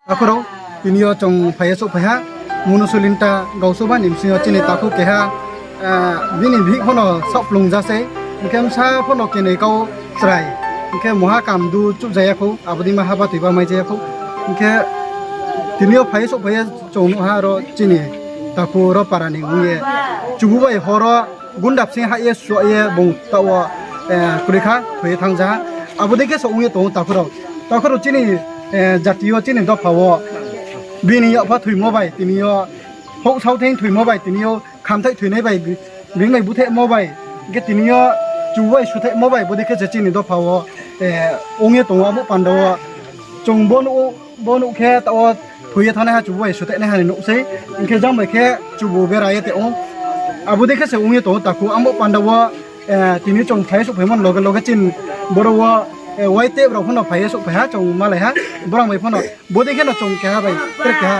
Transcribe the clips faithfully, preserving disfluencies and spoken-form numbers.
Takhurok, tini o chwng phaiya chuk phaiha, Munusulinta Gausubani bisingo chini takhuk keha, ah, bini bihik phano sok plungjase, hwnkhe bwsa phano kenwi kau chwrai, hwnkhe moha kam du chukjaya kho, aboni ma haba twiba maijaya kho, hwnkhe tini o phaiya chuk phaiya chwng nukha aro chini takhu ro parani wngye chubu bai horo gunda bsing ha ye suwa ye bung ta o, eh, kwrwi kha, thwi thang ja. Abo dei khe se wngye tongo takhurok. Takhurok chini, eh, jati o chini dopha o bini yapha thwimo bai tini o hok sao theng thwimo bai tini o khamthai thwinai bai bi-, bini bai buthe mo bai hwnkhe tini o chubu bai suthe mo bai bo dei khe se chini dopha o, eh, wngye tongo abo panda o chwng bo nugo. Bo nuk khe ta o thwi ye thanai ha chubu bai suteknai hani nuk sei, hwnkhe jang bai khe chubu bera ye te o. Abo dei khe se wng ye tongo takhuk, amo panda o, eh, tini chwng phai ye sok phaimani loge loge chini borok o, eh, wai tep rok phano phai ye sok phai ha, chwng malai ha, borok bai phano bo dei kheno chwng keha bai tre keha,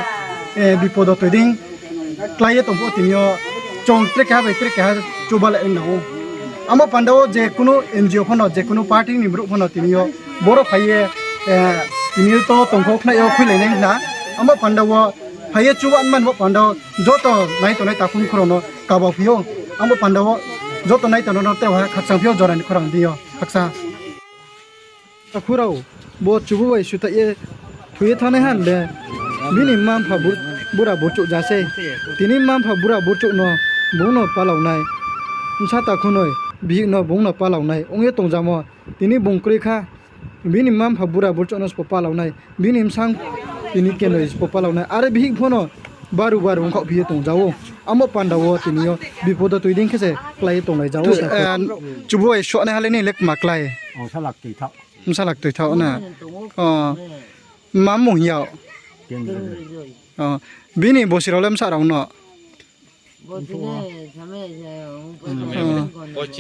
eh, bipodo twi ding. Klai ye tongphuru tini o chwng tre keha bai tre keha chuba lai wng nango. Amo panda o je kunu N G O phano, je kunu party ni borok phano tini o borok phai ye, eh, tini o to tongkho khnai o khwi lai nai hwna. Amo panda o phai ye chuba man bo panda o joto nai tongnai takhuk khorang no kaba phio. Amo panda o joto nai tongnai no tei o hai khakchang phio jora ni khorang di o khaksa. Takhurao bo chubu bai suta ye thwi ye thanai han le bini mma mpha bur-, bura burchuk jasei. Tini mma mpha bura burchuk no bung no palaunai. Bwsa takhunoi bihik no bung no palaunai wng ye tongjamo. Tini bung kwrwi kha bini mma mpha bura burchuk no sbo palaunai. Bini bwsang tini kenoi sbo palaunai. Are bihik phano baru baru wngkha phiye tongjago. Amo panda o tini o bipodo twi ding khe se klai tonglai jago. Tu, eh, chubu bai suanai hale ni lek ma klai. Bwsa lak twi thao na. Oh. Mam mung hiya. Oh. Bini bosi rok le bwsa rok no. Oh.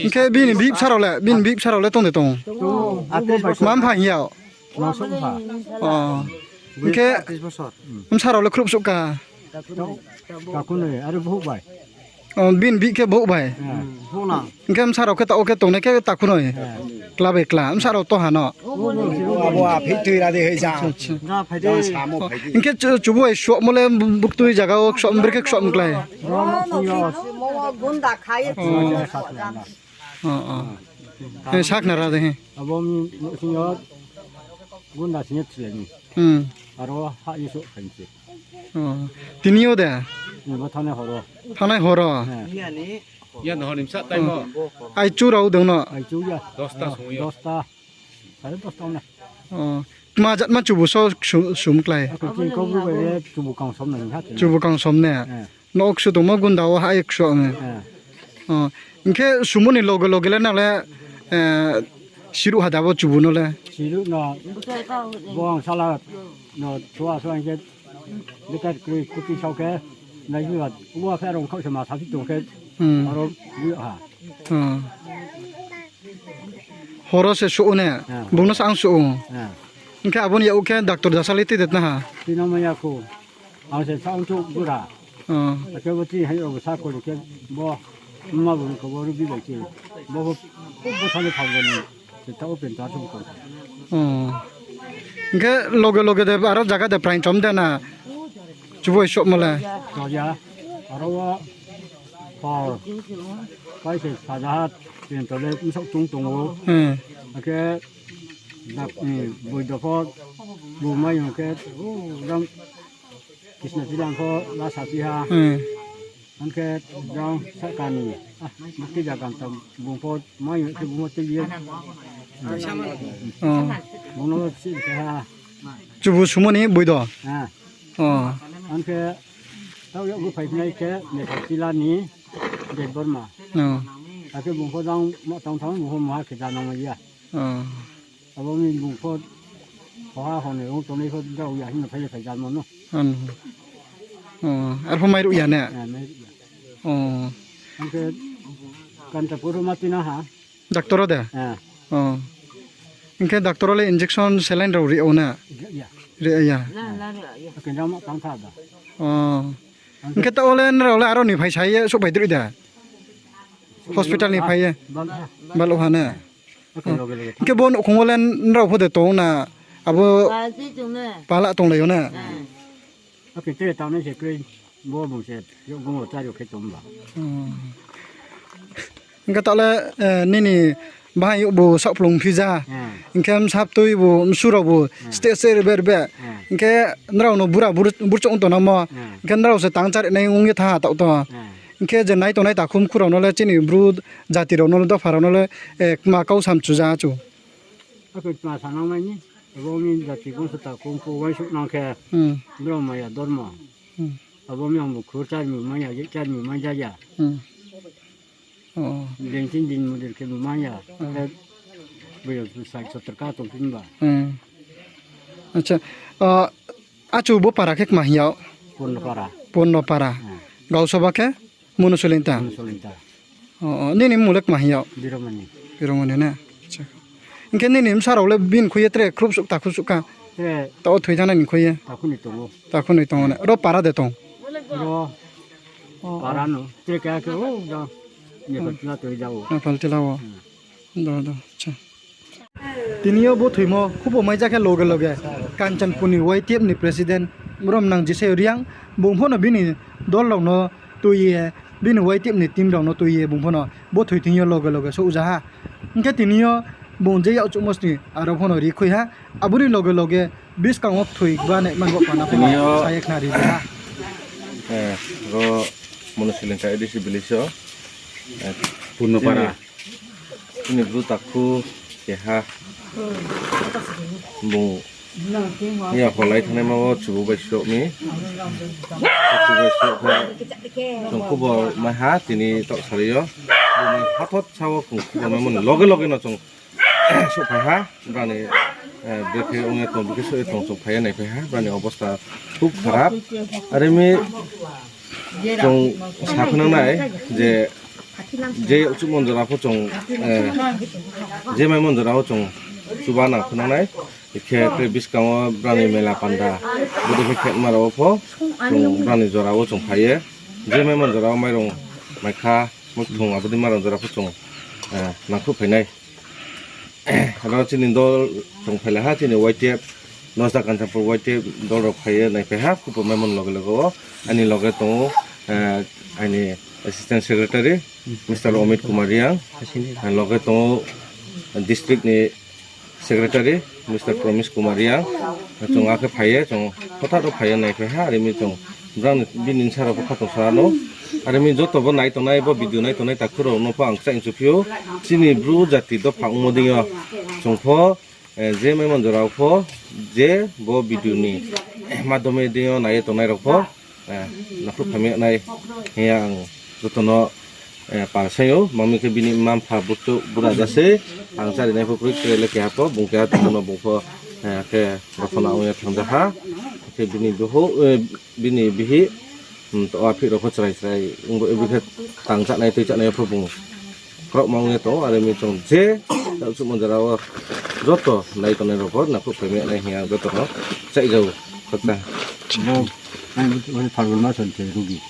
Hwnkhe bini bihik bwsa rok le, bini bihik bwsa rok le tong de tong. Mam pha hiya. Oh. Hwnkhe bwsa rok le khrup suk ka. Takhunoi, are buhuk bai. Oh, bini bihik khe buhuk bai. Hwnkhe bwsa rok khe ta o khe tongnai khe takhunoi. Kla bai kla, bwsa rok to hano. Abo a phitwi ra de hei jang. Acha, acha. Jang samo phai di. Hwnkhe chu-, chubu bai suak mole buktui jaga o suak mrikhe suak mklai. Gunda khai. Oh, oh. He, sak na ra de he. Abo mi, mi, senior gunda senior thilani. Hmm. Aro ha isu khanse. Oh. Tini o de? Ni bo thanai horo. Thanai horo. He. Ya no hor nimsa tai mo. Ai chu rao dong no. Ai chu ya. Dosta song yo. Dosta. Sare dosta na. Oh. Tma jat ma chubu so su-, sum klai. Ko tin ko bu bai chubu kang som na ni ha. Chubu kang som ne. He. Nok su tongma gunda o ha ek su ang. He. Oh. Hwnkhe sumuni loge loge le nale, eh, siru hada bo chubu no le. Siru no. Bo ang sala no chua so ang ke. Bekat kri kuti sau ke, nai bi bat, uwa khe rong khau se ma sapi tong khe, hmm, aro bi ha. Hmm. Horo se suh ne, ha, bungno sa ang suh. Ha. Hwnkhe aboni ya ukhe doctor jasali twi detna ha. Twi nang maya khu, ang se sa ang chuk gura. Hmm. Ake bo twi hai rok sa kori khe bo, ma bo ko bo ru bi bai khe, bo bo, bo thani phang bo ni. Sita open ta sum ko. Oh. Hwnkhe loge loge de aro jaga de prai chom de na. Chubui sok mole. Choya. Aro wa. Hor. Pai se sajahat pin to le sok tung tung o. Hmm. Ake dak ni boi do pho. Bu mai hwnkhe. Dam Krishna Jilang pho la sapi ha. Hmm. Hwnkhe jang sakani, ah, bukti jagan tam bungpho mai hwnkhe bungpho twi ye. Oh. Bungno si khe ha. Chubu sumoni buido. Ha. Oh. Hwnkhe tau yago phainai khe Nepal chilani Debbarma. Oh. Akhe bungpho jang ma tang thang bungpho ma khe jana ma ya. Oh. Abo ni bung pho hoha hone ong tongnai pho dao ya hino phai phai jan mano. Ano. Oh, arpho mai ruk ya ne? Eh, mai ruk ya. Oh. Hwnkhe Kantapur ma tina ha. Doctor o de? Eh. Oh. Hwnkhe doctor o le injection saline rok ri o na? Ri ya. Ri ya. Hwnkhe jama tang tha da. Oh. Hwnkhe ta o le nrao le aro ni phai sai sok bai dri da? Hospital ni phai ye. Bal ha. Bal o ha ne? Oke, loge loge. Hwnkhe bo nukhungo le nrao pho de tong na abo pala tong lai o na. Oke, tre tangna se kre bo bung se yo gungo chari khe tong ba. Hmm. Hingke tole, eh, nini bahai bo sak plung phija. Hmm. Hingke msap twi bo msuro bo Hmm. ste ste rebe rebe. Hmm. Hingke nrao no bura bur-, burchok wng tong namo. Hmm. Hingke nrao se tang chari nai wng ye tha tau to. Hmm. Hingke je nai tongnai takhum khurao no le chini bru jati rao no le dopha rao no le, eh, kma kau sam chuja chu. Ako kma sanang mai ni. Abo wngni jati bongso takhum khe uaisuk nang khe Hmm. Brahmaya dormo. Hmm. Abo wngni ang bo khur charmi manya, ye charmi manya ya. Hmm. Oh. Din tin din mudir khe bo manya. Hmm. Khe bo yo sai sotor ka tong pin ba. Hmm. Acha. Ah, achu bo para khe kma hiya? Purno para. Purno para. Hmm. Gausoba khe? Mono Solinta. Mono Solinta. Oh, oh, nini mung le kma hiya? Biromani. Biromani na? Acha. Hingke nini msarok le bini khuye tre khrup suk ta khrup suk kha? Tre. Ta o thwi thana ni khuye? Takhuni tongo. Takhuni tongo na. Ro para de tong? Ro Oh, oh. para no. Tre kaya ke o da. Ye Hmm. patla to jawo. Na pal tila wo. Hmm. Do, do, acha. Tini o bo thwimo khupo maijak khe loge loge Kanchanpurni Y T F ni president Romnang Jisai Riang bung phano bini dol rokno twiye, bini Y T F ni team rokno twiye bung phano bo thwi thwngyo loge loge sokjaha. Hingkhe tini o bung je yakchuk mosni aro phano ri khoi ha, aboni loge loge bwskango thwi ba nai manbo pana phano Tini o saye khna ri ha. Eh, ro Mono Solinta A D C village o, eh, Purno para. Tini Chini bru takhu keha bung ya holai thanai ma o chubu bai sok mi. Chubu bai sok khe chwng kubo mai ha tini tok sari o. Bung hathot sao chwng kubo mai mani loge loge no chwng sok phai ha. Bani, eh, bwkhe wngya tong, bwkhe sok tong chwng phai ya nai phai ha. Bani obosta khub kharap. Are mi Chwng sa phwnang nai je, je uchuh monjora pho chwng, eh, je mai monjora o chwng chuba nang phwnang nai. Khe tei bwskango brani mela panda, bwdwi khe khetma rok pho chwng brani jora o chwng phai ye. Je mai monjora o mairung, maikha, muikwthwng aboni marang jora pho chwng, eh, nangkuk phainai. Aro chini dol chwng phai lai ha, chini Y T F, Nosda Kanchanpur Y T F dol rok phai ye nai phai ha, kuphur mai mani loge loge o ani loge tongo, eh, ani assistant secretary, Mister Omit Kumar Riang, loge tongo district ni secretary, Mister Promise Kumar Riang, chwng akhe phai ye, chwng hothat o phai ye nai phai ha, arimi chwng Brang bini sara bo khatong sa no. Are mi joto bo nai tongnai, bo video nai tongnai takhu rok no pho ang chai chukphio. Chini bru jati dopha ongmo dingyo. Chwng pho, eh, je mai monjora pho, je bo video ni madhyome dingyo nai tongnai rok pho, eh, nakhuk phamya nai hiya ang joto no, eh, pal sayo. Mami khe bini mma mpha buchuk bura jase ang chari nai pho kwrwi kwrwi le keha pho, bung keha tongmo no bung pho, eh, khe rokhona ongya thangjakha. Khe bini doho, eh, Bini bihi, um, to aphik rok pho chwrai chwrai wngbo, ebo khe tang chaknai twi chaknai pho bung kwrwkma wngya tongo, are mi chwng je chukmani jora o joto nai tongnai rok pho nakhuk phaimani hiya joto no chaijao khaksa. Bo, ani bo, bo Phalgun maso ni rugi.